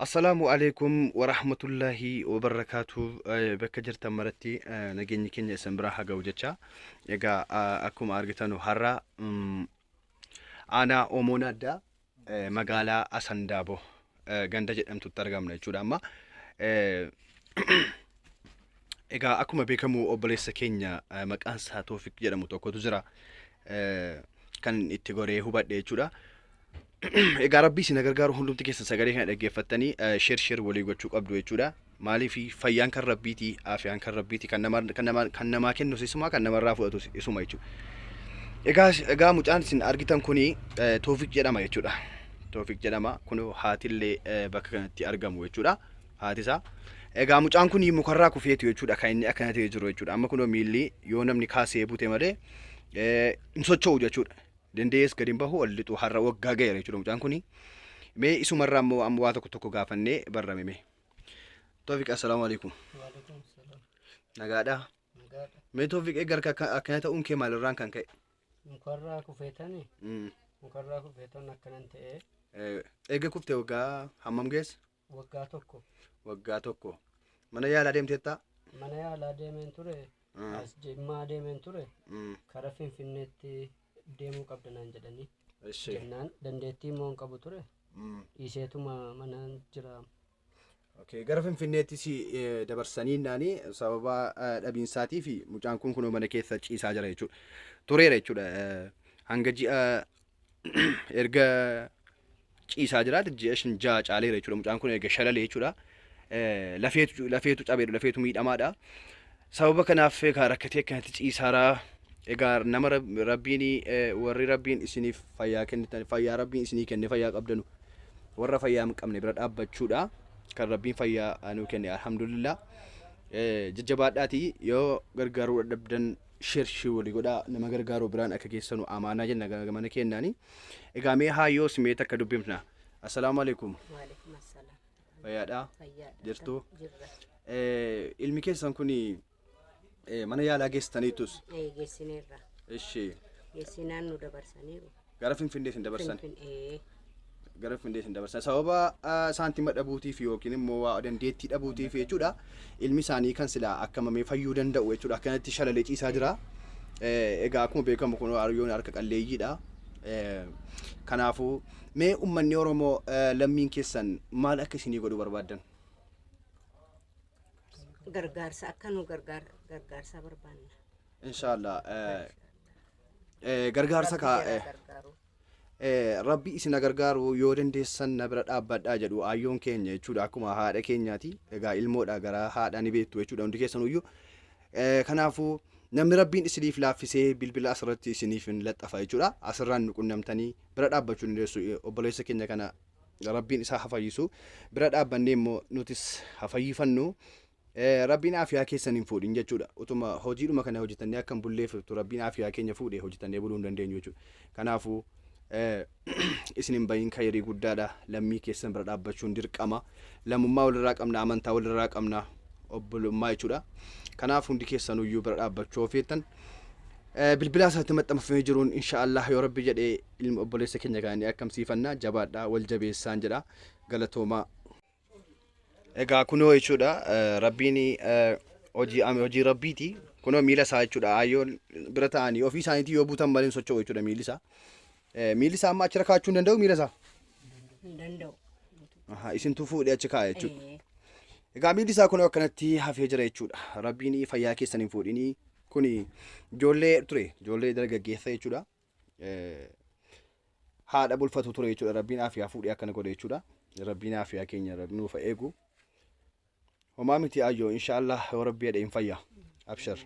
Assalaamu alaikum warahmatullaahi wabarakaatu. Bakka jirtan maratti nageenyi keenya isin biraa haa ga'u jecha. Egaa akkuma argitanu har'a aanaa Oomoo Naaddaa magaalaa Asandaaboo ganda jedhamtutti argamna jechuudha amma. Egaa akkuma beekamu obboleessa keenya maqaan isaa Toofiq jedhamu tokkotu jira. Kan itti goree hubadhe jechuudha. Egaa rabbii isin gargaaru hundumti keessan sagalee kana dhaggeeffattanii share share walii gochuu qabdu jechuudha. Maaliif fayyaan kan rabbiiti, aafiyaan kan rabbiiti, kan nama kan nama kan namaa kennus isuma, kan namarraa fudhatus isuma jechuudha. Egaa mucaan isin argitan kuni Toofiq jedhama jechuudha. Toofiq jedhama. Kun haatillee bakka kanatti argamu jechuudha. Haati isaa. Egaa mucaan kun mukarraa kufeetu jechuudha kan inni akkana ta'ee jiru jechuudha. Amma kunoo miilli yoo namni kaasee bute malee hin socho'u jechuudha. Dandees gadi hin bahu ol lixu har'a waggaa ga'eera jechuudha mucaan kuni. Mee isumarraa immoo amma waa tokko tokko gaafannee barrame mee. Toofiq assalaamu alaikum. Waalaikum salaam. Nagaadhaa. Nagaadha. Mee Toofiq eega harka akkana ta'uun kee maalirraan kan ka'e? Mukarraa kufeetani. Mukarraa kufeetan akkanan ta'ee Eega kuftee waggaa hammam geesse? Waggaa tokko. Waggaa tokko. Mana yaalaa deemteettaa? Mana yaalaa deemeen ture. As Jimmaa deemeen ture. Kara Finfinneetti deemuu qabda naan jedhanii. Ishi. Jennaan dandeettii immoo hin qabu ture. Dhiiseetuma mana jira. Okay, gara Finfinneetti si dabarsanii naani sababa dhabiinsaatii fi mucaan kun kunoo mana keessa ciisaa jira jechuudha. Tureera jechuudha. Hanga ji'a erga ciisaa jiraate ji'a shan ja'a caaleera jechuudha. Mucaan kun erga shalalee jechuudha. Lafeetu cabeedha, lafeetu miidhamaadha. Sababa kanaaf egaa rakkatee akkanatti ciisaaraa. Egaa nama rabbiin warri rabbiin isiniif fayyaa kennitan fayyaa rabbiin isinii kenne fayyaa qabdanu warra fayyaa hin qabne bira dhaabbachuudha. Kan rabbiin fayyaa nuu kenne alhamdulillah. Jajjabaadhaatii yoo gargaaruu dadhabdan share share walii godhaa nama gargaaruu biraan akka geessanu amaanaa jenna mana keennaani. Egaa mee haayyoo simee takka dubbifna. Assalaamu alaikum. Waalaikum assalam. Fayyaadhaa? Fayyaadha. Jirtu? Jirra. Ilmi keessan kun mana yaalaa geessitaniitus? Geessineerra. Ishi. Geessinaan nu dabarsaniiru. Gara Finfinnee isin dabarsan. Finfinnee. Gara Finfinnee isin dabarsan. Sababa saantima dhabuutiif yookiin immoo waa dandeettii dhabuutiif jechuudha. Ilmi isaanii kan silaa akka mamee fayyuu danda'u jechuudha. Akkanatti shalalee ciisaa jira. Egaa akkuma beekamu kun Aryoon harka qalleeyyiidha. Kanaafuu mee uummanni Oromoo lammiin keessan maal akka isinii godhuu barbaaddan? Gargaarsa akka nu gargaarsa barbaanna. Inshaallah gargaarsa kaa Rabbi jara gargaaru. Rabbi isin gargaaru yoo dandeessan na bira dhaabbadhaa jedhu ayyoon keenya jechuudha akkuma haadha keenyaati. Egaa ilmoodha gara haadha ni beektu jechuudha hundi keessanuyyuu. Kanaafuu namni rabbiin isiniif laaffisee bilbila asirratti isiniif hin laxxafa jechuudha. Asirraan nu qunnamtanii bira dhaabbachuu dandeessu obboleessa keenya kana rabbiin isaa haa fayyisu. Bira dhaabbannee immoo nutis haa fayyifannu. Rabbiin aafiyaa keessan hin fuudhin jechuudha. Utuma hojiidhuma kana hojjetannee akka hin bulleef utuu rabbiin aafiyaa keenya fuudhe hojjetannee buluu hin dandeenyu jechuudha. Kanaafuu isin hin bahin kayrii guddaadha. Lammii keessan bira dhaabbachuun dirqama. Lammummaa walirraa qabna, amantaa walirraa qabna, obbolummaa jechuudha. Kanaaf hundi keessanuyyuu bira dhaabbachuu yoo feetan bilbila asirratti maxxanfamee jiruun inshaallah yoo rabbi jedhee ilma obboleessa keenya kana ni akkamsiifanna jabaadhaa wal jabeessaan jedha galatoomaa. Egaa kunoo jechuudha rabbiin hojii hojii rabbiiti. Kunoo miila isaa jechuudha ayyoon bira ta'anii ofii isaaniitii yoo buutan malee hin socho'u jechuudha miilli isaa. Miilli isaa amma achirra kaa'achuu hin danda'u miila isaa. Hin danda'u. Aha, isintu fuudhee achi kaa'a jechuudha. Egaa miilli isaa kunoo akkanatti hafee jira jechuudha. Rabbiin fayyaa keessan hin fuudhinii. Kuni ijoollee ture ijoollee dargaggeessa jechuudha. Haadha bulfatu ture jechuudha. Rabbiin aafiyaa fuudhee akkana godhe jechuudha. Rabbiin aafiyaa keenya rabbi nuuf haa eegu. Homaa miti ayyoo inshaallah yoo rabbi jedhe hin fayya. Abshar.